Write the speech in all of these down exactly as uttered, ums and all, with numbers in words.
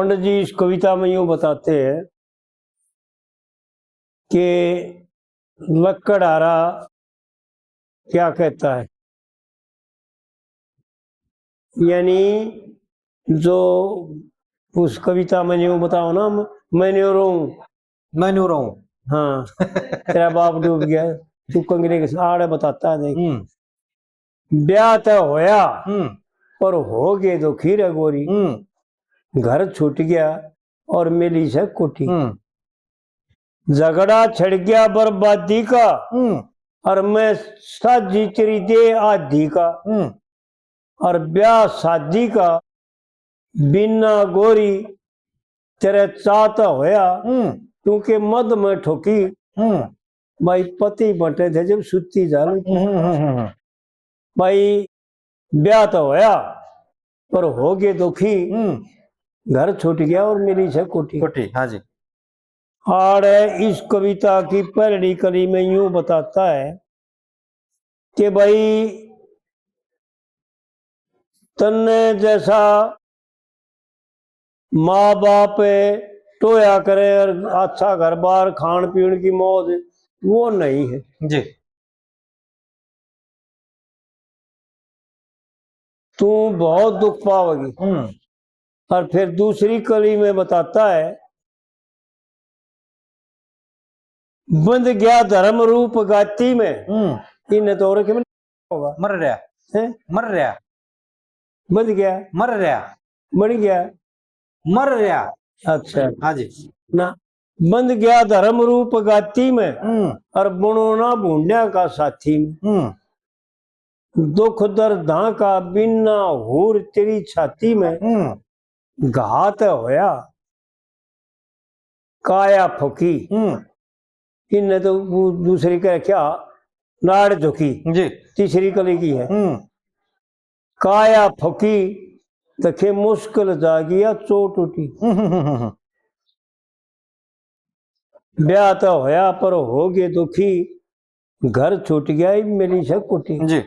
पंडित जी इस कविता में यूं बताते हैं कि लकड़हारा क्या कहता है, यानी जो उस कविता में यूं बताओ ना, मैं न्यू रहूं, मैं न्यू रहूं। हाँ, तेरा बाप डूब गया, तू कंगरे के आड़े बताता है, देख। हम्म। ब्याह तो होया, हम्म। पर हो गए दुखी रे गोरी। हम्म। घर छूट गया और मिली से कोठी। हम्म। झगड़ा छड़ गया बर्बादी का, हम्म। और मैं साझी तेरी दे आधी का। हम्म। और ब्याह शादी का बिना गोरी तेरे चाहता होया, हम्म। क्योंकि मद में ठोकी। हम्म। भाई, पति बटे थे जब सुती जाल। हम्म, हम्म, हम्म, हम्म। भाई, ब्याह तो होया, पर हो गए दुखी। हम्म। घर छूट गया और मिली से कोठी। कोठी, हाँ जी। आड़े इस कविता की पहली कली में यूं बताता है कि भाई, तन्ने जैसा माँ बाप टोया करे और अच्छा घर बार, खान पीन की मौज, वो नहीं है। जी। तू बहुत दुख पावेगी। हम्म। और फिर दूसरी कली में बताता है, बंध गया धर्म रूप गाती में। हम्म। इन्हें तो और किमें होगा। मर रहा। हैं? मर रहा। बंध गया। मर रहा। बन गया। मर रहा। अच्छा। हाँ जी। ना, बंध गया धर्म रूप गाती में, हम्म। और बनो ना भूंड्या का साथी में। हम्म। दुख दर्दां का बिन्ना हूर तेरी छाती में। हम्म। घात होया काया फुकी। हम्म। इनने तो वो दूसरी कह क्या, नाड़ झुकी। जी। तीसरी कली की है। हम्म। काया फुकी, तखे मुश्किल जागी या चोट उठी। हम्म, हम्म, हम्म, हम्म। ब्याह तो होया पर हो गए दुखी, घर छूट गया, इब मिली से कुटी। जी।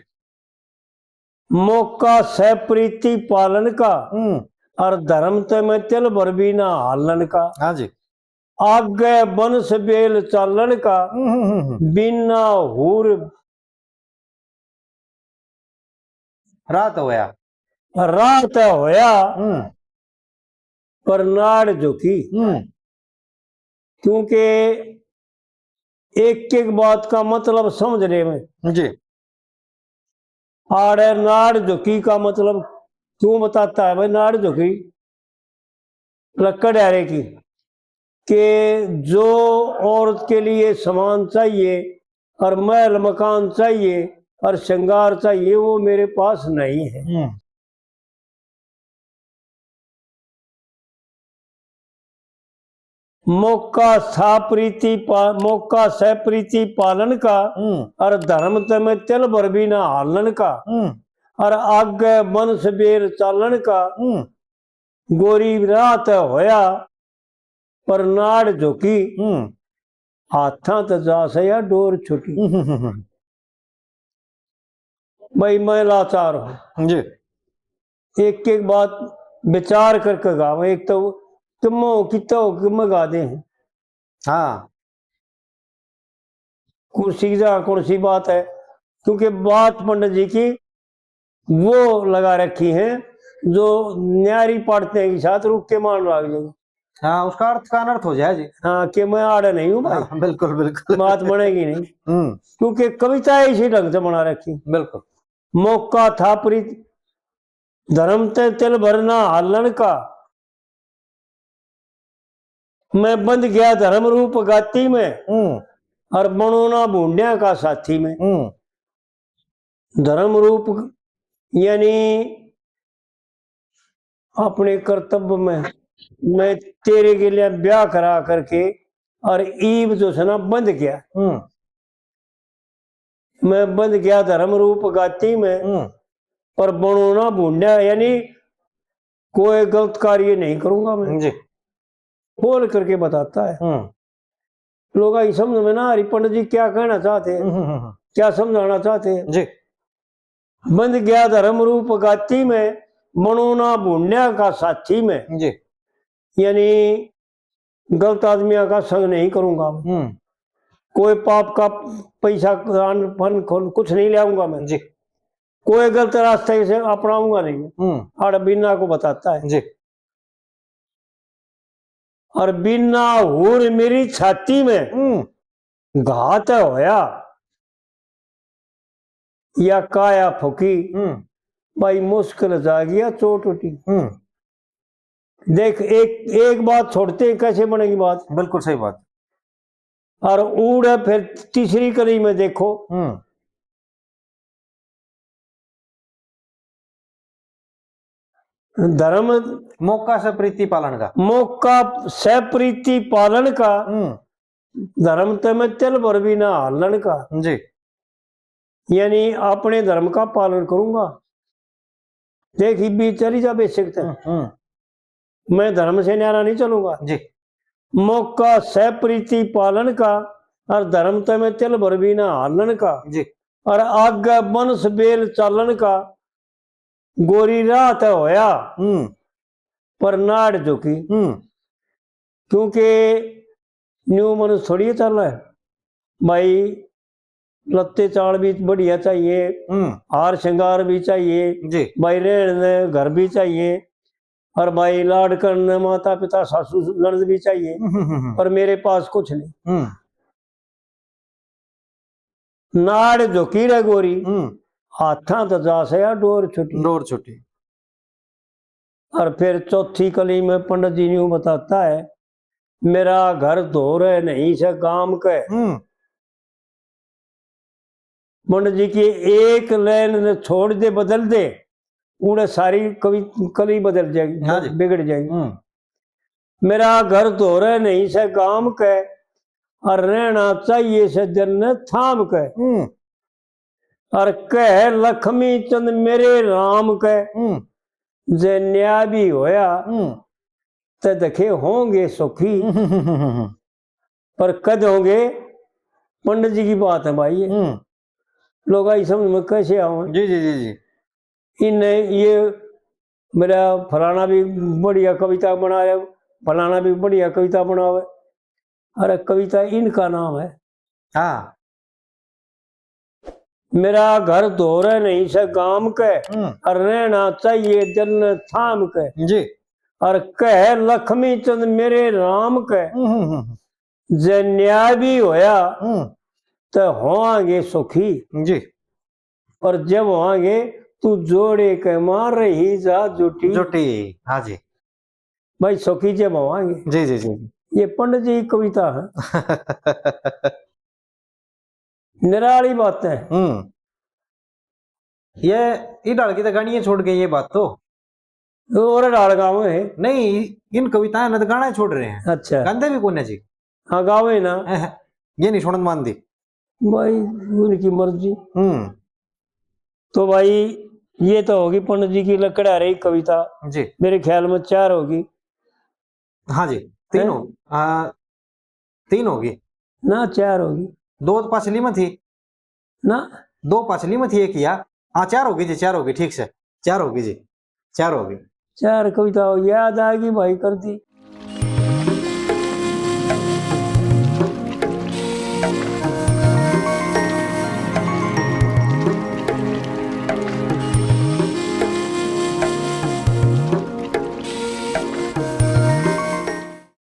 मौका सै प्रीति पालन का, हम्म। और धर्म ते मैं तिल भर भी ना हालन का। हाँ जी। आगे वंश बेल चालन का, हम्म, हम्म, हम्म। बिना हूर राह तो होया। राह तो होया, हम्म। पर नाड़ झुकी। हम्म। क्योंकि एक एक बात का मतलब समझने में जी। आड़े नाड़ झुकी का मतलब क्यों बताता है भाई, नाड़ झुकी लकड़हारे की, कि जो औरत के लिए सामान चाहिए और महल मकान चाहिए और श्रृंगार चाहिए, वो मेरे पास नहीं है। हम्म। मौका सा प्रीति पा-, मौका सै प्रीति पालन का, हम्म। और धर्म ते मैं तिल भर भी ना हालन का, हम्म। और आगे वंश बेल चालन का, हम्म। गोरी राह ते होया, पर नाड़ झुकी, हम्म। हाथां ते जा से या डोर छुटी। हम्म, हम्म, हम्म। भाई, मैं लाचार हूँ। जी। एक एक बात विचार करके गावे। एक तो किम्मो कितना हो, किम्मे गा दे हैं। हाँ। कुर्सी की जगह कौन सी बात है, क्योंकि बात पंडित जी की वो लगा रखी है जो न्यारी पाड़ते हैं के साथ रुक के मान लाग जाए। हाँ, उसका अर्थ का अनर्थ हो जाए जी। हाँ, कि मैं आड़े नहीं हूँ भाई। हाँ, बिल्कुल, बिल्कुल। बात बनेगी नहीं। हम्म। क्योंकि कविता इसी ढंग से बना रखी। बिल्कुल। मौका था प्रीत धर्म ते तिल भर ना हालन का, मैं बंध गया धर्म रूप गाती में, हम्म। और बनो ना भूंड्या का साथी में। हम्म। धर्म रूप यानी अपने कर्तव्य में, मैं तेरे के लिए ब्याह करा करके और ईब जो से ना बंध गया। हम्म। मैं बंध गया धर्म रूप गाती में, हम्म। पर बनो ना भूंड्या, यानी कोई गलत कार्य नहीं करूंगा मैं। जी। खोल करके बताता है। हम्म। लोग आई समझ में ना आ रही, पंडित जी क्या कहना चाहते हैं, हम्म, हम्म, हम्म। क्या समझाना चाहते हैं। जी। बंध गया धर्म रूप गाती में, बनो ना भूंड्या का साथी में। जी। यानी गलत आदमियों का संग नहीं करूंगा मैं। हम्म। कोई पाप का पैसा, अन्न, फन, खुन कुछ नहीं ले आऊंगा मैं। जी। कोई गलत रास्ते से अपनाऊंगा नहीं। हम्म। आड़े बीना को बताता है। जी। और बीना हूर मेरी छाती में हम्म। घात होया या काया फूकी, हम्म। भाई मुश्किल जा गया चोट उठी। हम्म। देख, एक, एक बात छोड़ते हैं, कैसे बनेगी बात? बिल्कुल सही बात। और उड़े फिर तीसरी कली में देखो, हम्म। धर्म मौका से प्रीति पालन का। मौका से प्रीति पालन का। हम्म। धर्म ते मैं तिल भर भी ना हालन का। जी। यानी अपने धर्म का पालन करूंगा। देख, इब्बी चली जा बेशक ते। हम्म, हम्म। मैं धर्म से न्यारा नहीं चलूंगा। जी। मौका से प्रीति पालन का, और धर्म ते मैं तिल भर भी ना हालन का। जी। और आगे वंश बेल चालन का, गोरी राह ते होया, हम्म। पर नाड़ झुकी। हम्म। क्योंकि न्यू मनुष्य थोड़ी चाले है भाई, लत्ते चाल भी बढ़िया चाहिए, हम्म। हार श्रृंगार भी चाहिए, जी। भाई रहने घर भी चाहिए, और भाई लाड करने माता पिता सासू ननद भी चाहिए, हम्म, हम्म, हम्म। पर मेरे पास कुछ नहीं। हम्म। नाड़ झुकी रे गोरी, हम्म। हाथां तो जा से या डोर छुटी। डोर छुटी। और फिर चौथी कली में पंडित जी न्यू बताता है, मेरा घर धोरे नहीं से गाम के। हम्म। पंडित जी की एक लाइन ने छोड़ दे, बदल दे, उड़े सारी कवि, कली बदल जाएगी, हाँ जी। बिगड़ जाएगी। हम्म। मेरा घर धोरे नहीं से गाम के, और रहना चाहिए से जन ने थाम के। हम्म। और कह लक्ष्मी चंद मेरे राम के, हम्म। जे न्याय भी होया, हम्म। ते देखे होंगे सुखी। हम्म। पर कद होंगे? पंडित जी की बात है भाई। हम्म। लोग आई समझ में कैसे आवे? जी, जी, जी, जी। इन्हें ये मेरा फलाना भी बढ़िया कविता बना रहे, फलाना भी बढ़िया कविता बनावे। अरे, कविता इनका नाम है। हाँ। मेरा घर धोरे नहीं से गाम के, हम्म। और रहना चाहिए दिल ने थाम के। जी। और कह लक्ष्मी चंद मेरे राम के, हम्म, हम्म, हम्म। जे न्याय भी होया, हम्म। तो होवांगे सुखी। जी। और जब होवांगे, तू जोड़े के मार रही जा जुटी। जुटी, हाँ जी। भाई, सुखी जब होवांगे। जी, जी, जी। ये पंडित जी की कविता है। निराली बात है। हम्म। ये इडाल की तो गानियां छोड़ गए, ये बात तो। और डाल गावे है। नहीं, इन कविताएं ने तो गाना ही छोड़ रहे हैं। अच्छा। गांदे भी कोने जी। हाँ, गावे ना। ये नहीं सुनन मानदी। भाई, उनकी मर्जी। हम्म। तो भाई, ये तो होगी पंडित जी की लकड़ा रही कविता। जी। मेरे ख्याल में चार होगी। हाँ जी, तीन हैं? हो, आ, तीन होगी। ना, चार होगी। दो तो पाछली में थी। ना। दो पाछली में थी, एक या। हाँ, चार होगी जी, चार होगी, ठीक से। चार होगी जी, चार होगी। चार कविता हो, याद आ गई भाई, कर दी।